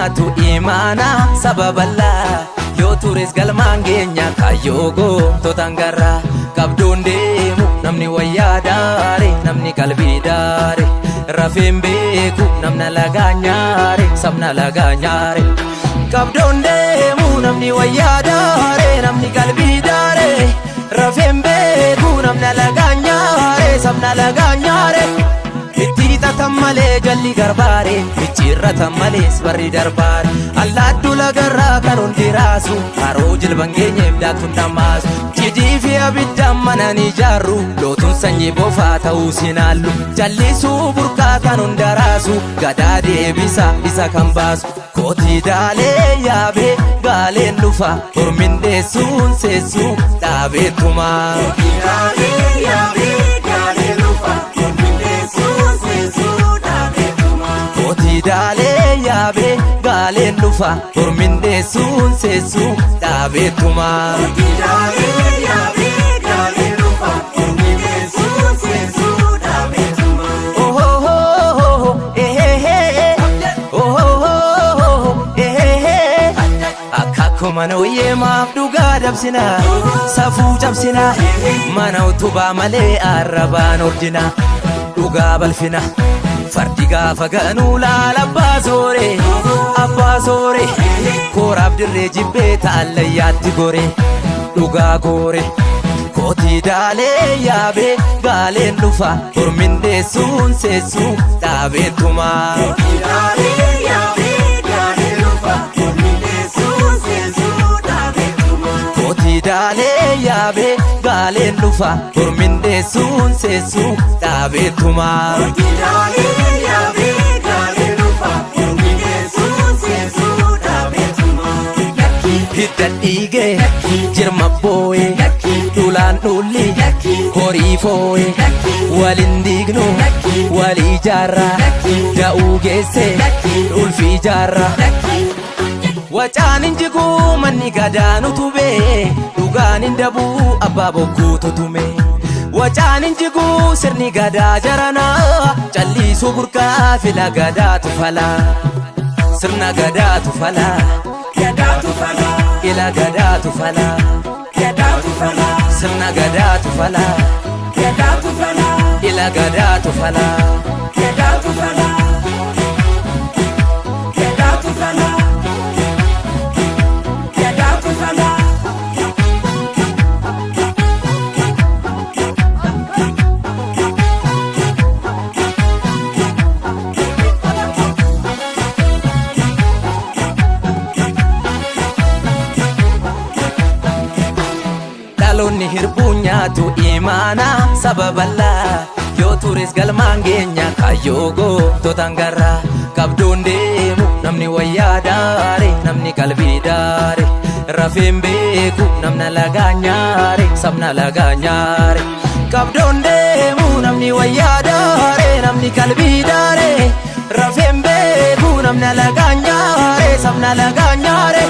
nyaatu imaana saba bal'aa yoo tures galmaan geenya kaayyoo goototaan garraa qabdoon deemu namni wayyaa daare namni qalbii daare rafeen beeku namna lagaa nyaare sabna lagaa nyaare qabdoon deemu namni wayyaa daare namni qalbii daare rafeen beeku namna lagaa nyaare sabna lagaa nyaare. Itti hixatan malee jalli garbaare micciirratan malees barri darbaare allaaddu lagarraa kan hundi raasu haroo jilban geenyeef daaktuun dhammaasu cidii fi abiddaan mana ni ijaarru lootuun sanyii bofaa ta'uu sinaallu jallisuu burqaa kan hunda raasu gadaa deebisa isa kan baasu kootii daalee yaabee gaaleen dhufa hormin deessuun seessuu dhaabeetumaa. Kootii yaabee gaaleen dhufa mormi deessuun seensuu dhaabeetuma. Kootii daalee yaabee gaaleen dhufa hormin deessuun seessuu dhaabeetumaa. Kootii yaabee gaaleen dhufa mormi deessuun seensuu dhaabeetuma. Ohohoho ehehe ohohoho ehehe Akkakkuma nooyyee maaf dhugaa dabsina safuu cabsina mana utubaa malee arrabaan ordina dhugaa balfina fardi gaafa ganuu laala abbaa soore abbaa soore kooraaf dirree jibbee taallayyaatti gore dhugaa goore. Kootii daalee yaabee gaaleen dhufa hormin deessuun seessuu dhaabeetumaa. Kootii yaabee gaaleen dhufa mormi deessuun seensuu dhaabeetuma. Kootii daalee yaabee gaaleen dhufa hormin deessuun seessuu dhaabeetumaa. Kootii yaabee gaaleen dhufa mormi deessuun seensuu dhaabeetuma. Hidda dhiigee jirma boo'ee dhulaan dhulli horii foo'ee waliin diignu walii jaarraa da'uu geesse ulfii jaarraa. Wacaan hin jiguu manni gadaan utubee dhugaan hin dabuu abbaa bokkuutu tume. Wacaan hin jiguu sirni gadaa jaranaa calliisuu burqaa fila gadaatu falaa. Sirna gadaatu falaa Gadaatu falaa. ila gadaatu falaa Gadaatu falaa. sirna gadaatu falaa Gadaatu falaa. ila gadaatu falaa. Gadaatu falaa. Gadaatu falaa. Gadaatu falaa. Dhaloonni hirbuu nyaatu imaana saba bal'aa yoo tures galmaan geenya kaayyoo goototaan garraa qabdoon deemu namni wayyaa daare namni qalbii daare rafeen beeku namna lagaa nyaare sabna lagaa nyaare qabdoon deemu namni wayyaa daare namni qalbii daare rafeen beeku namna lagaa nyaare sabna lagaa nyaare.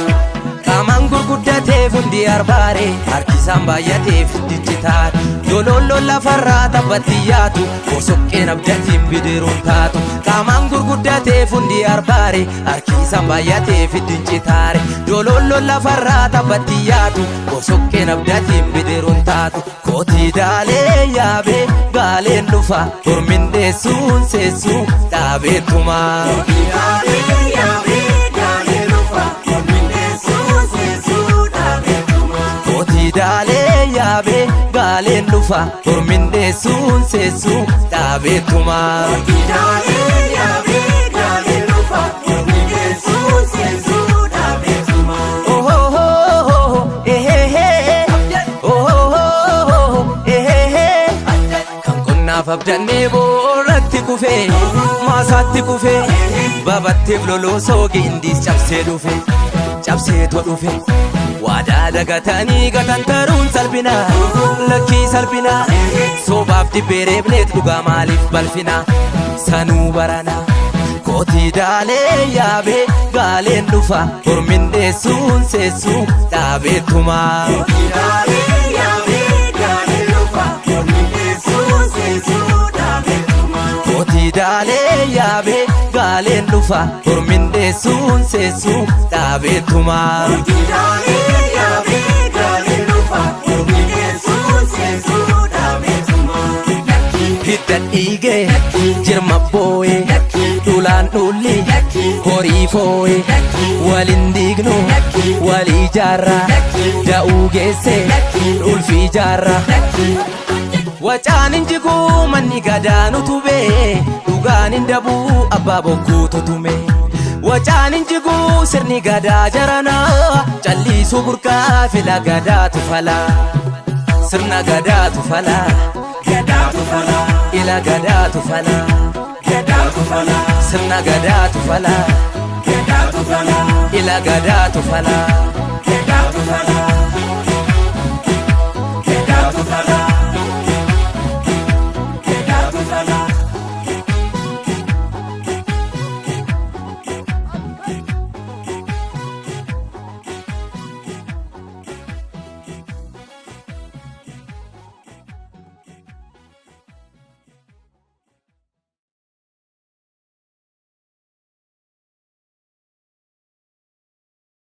Qaamaan gurguddateef hundi arbaare harkisaan baay'ateef dijjitaare Dololloon lafarraa taphatti yaatu bosoqqeen abdatiin bidiruun taatu Qaamaan gurguddateef hundi arbaare harkisaan baay'ateef dijjitaare Dololloon lafarraa taphatti yaatu bosoqqeen abdatiin bidiruun taatu Kootii daalee yaabee gaaleen dhufa hormin deessuun seessuu dhaabeetumaa. Kootii yaabee gaaleen dhufa mormi deessuun seensuu dhaabeetuma. Kootii daalee yaabee gaaleen dhufa hormin deessuun seessuu dhaabeetumaa. Kootii yaabee gaaleen dhufa mormi deessuun seensuu dhaabeetuma. Ohohoho ehehe ohohoho ehehe Kan qonnaaf abdannee boorratti kufee maasaatti kufee babatteef loloosoo gindiis cabsee dhufe cabseetu dhufe waadaa dagatanii gatantaruun salphina lakkii salphina sobaaf dibbee reebneet dhugaa maaliif balfina sanuu barana. Kootii daalee yaabee gaaleen dhufa hormin deessuun seessuu dhaabeetumaa. Kootii yaabee gaaleen dhufa mormi deessuun seensuu dhaabeetuma. Kootii daalee yaabee gaaleen dhufa hormindeessuun seessuu dhaabeetumaa. Kootii yaabee gaaleen dhufa hormindeessuun seessuu dhaabeetumaa. Hidda dhiigee jirma boo'ee dhulaan dhulli horii foo'ee waliin diignu walii jaarra da'uu geesse ulfii jaarra. Wacaan hin jiguu manni gadaan utubee dhugaan hin dabuu abbaa bokkuu tutume. Wacaan hin jiguu sirni gadaa jaranaa calliisuu burqaa fila gadaatu falaa. Sirna gadaatu falaa. Gadaatu falaa. Ila gadaatu falaa. Gadaatu falaa. Sirna gadaatu falaa. Gadaatu falaa. Ila gadaatu falaa. Gadaatu falaa. Gadaatu falaa.